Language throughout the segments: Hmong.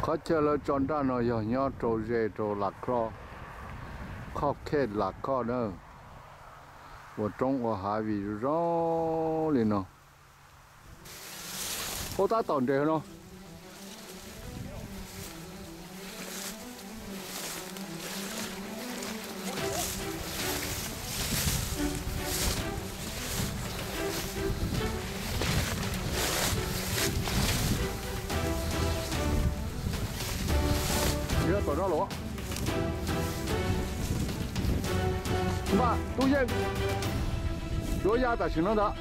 Qhov chaw lawv tso nraj no yog nyob rau ze rau Las Khoj, Khoj Khej Las Khoj na, ua roob ua hav vim zoo li no. Ua tab tom nres no. Tom no los, npaj tub yeej, yuav ya tam sim no ntag.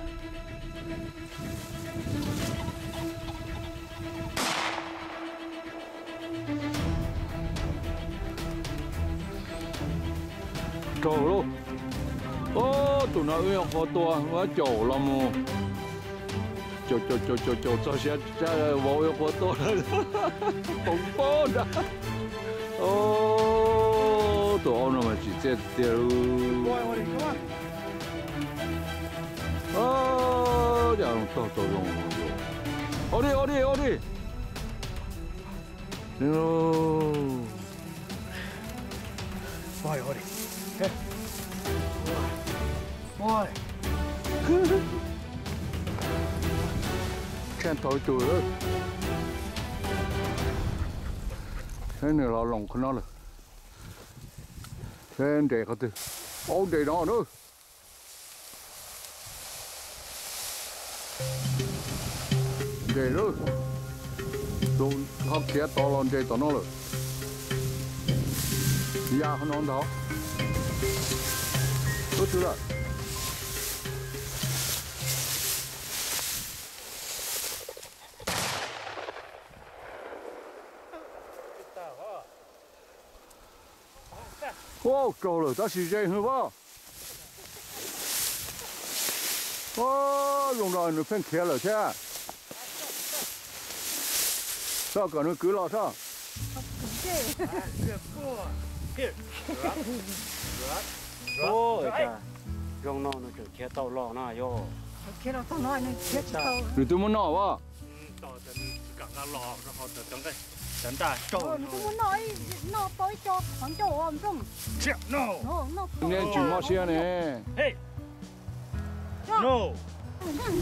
Raug lauj. Tus no wb yuav qhuav tua, muab caum los mus. Caum caum caum caum caum txog siav vauv yuav qhuav tua lawm. Poov pob nrag. Tus aub no mas tsim txiaj tiag tiag. Cas tog tau zoo. Ua dib, ua dib, ua dib. Tsheej tau ib tug lawm. Seb nws los loos qhov no lawm. Seb nres qhov twg. Aub nres no na. Nres lawm. Tus ho khiav tod los nres tom no lawm. Ya qhov no ntag. Ub, tsw lawm. Ua raug lawm tab sis ze hwv as. Zoo nrog nws pheej khiav lawm thiab. Soj kom nws kwv los soj. Zoo no nws tseem khiav tau los no yog. Nws twb muab noj as. Nej tsis mob siab ne.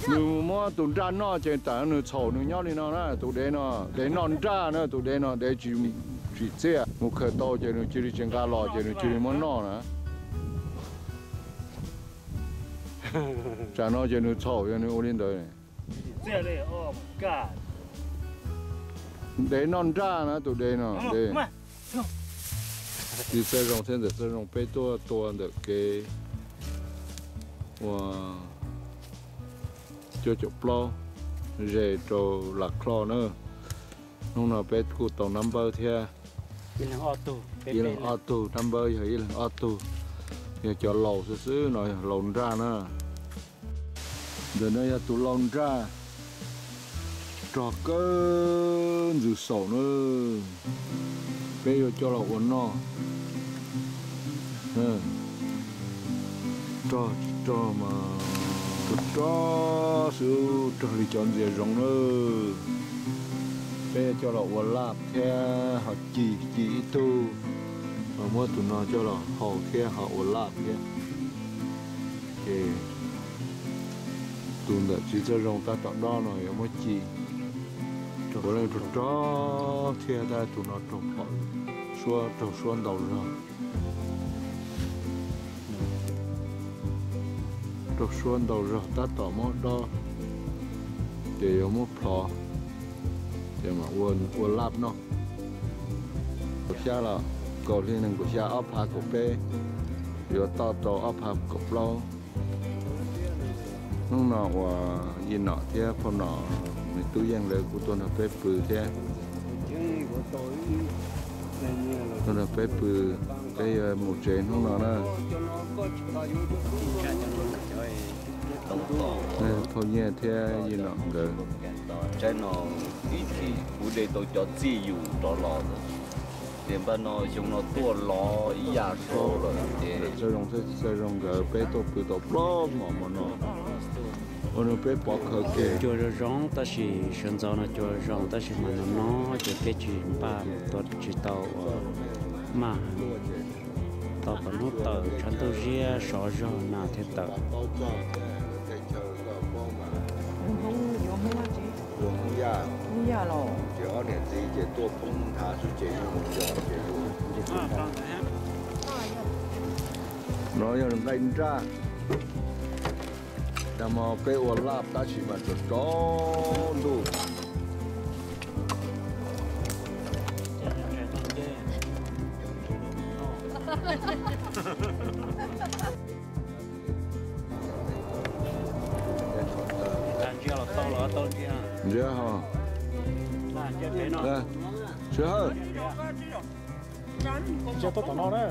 Nws muab tus nraj noj ces tam nws txhaum nws nyob li no na, tus dev no, dev noj nraj na, tus dev no dev tsis tsim txiaj, mus khaws tau ces nws cia li tsis nqa los ces nws cia li muab noj na. Tsam no ces nws txhaum yog nws ua li ntawd. Dev noj nraj na tus dev no. Txiv Txawj Zoo thiab ntxawm Txawj Zoo peb tuaj tua ntawm kev ua cuaj caum plaub ze rau Las Khoj na. Hnub no peb kuj tau nab npawb thiab. Ib leeg ob tug, nab npawb yog ib leeg ob tug, yog cov laus xwb xwb no yog laus nraj na. Ntawm no yog tus laus nraj rog kawg ntxwg xaum na. Peb yuav coj los ua noj. Rog tsis rog mas rog rog xwb, rog li cov ntxias zoov na. Peb yuav coj los ua laj thiab ho ci ci ib tug, ho muab tus no coj los hau thiab ho ua laj thiab. Ces tus ntawm Txiv Txawj Zoo tab tom dob no yuav muab ci. Ua leej rog rog thiab tab tus no raug phom, suab raug suab ntau zog. Raug suab ntau zog tab tom muab dob, ces yuav muab plhov, ces mam ua laj noj. Kaum xya los, kaum hli nees nkaum xya ob phav kaum peb, yuav toj rau ob phav kaum plaub. Hnub no uas Yij Nom thiab phauj Nom, nws tub Yeej lawv kuj tuaj nrog peb pw thiab. Tuaj nrog peb pw, peb yuav mus tsev hnub no na. Phauj Nyiaj thiab Yij Nom nkawd. Tsaib no ib chim kuv de tau cov txij yus rov los, ces npaj no xyoo no tuaj los ib yam saud lawm ces Txawj Zoo thiab Txawj Zoo nkawd peb tuaj pw tau plaub hmo hmo no. Ua rau peb pov khaws kev. Cua zoo zoo tab sis sawv ntxov no cua zoo tab sis mas no no ces peb tsis npaj mus tua tsis tau ua maj heev. Tau qhov hnub tawm tshav ntuj ziab sov zog nas thiaj tawm. No yog nqaij nraj. Dag hmo peb ua laj tab sis mas tsaus tsaus ntuj. Ntsia ho. Sij hawm. Ntsia tau tom no na.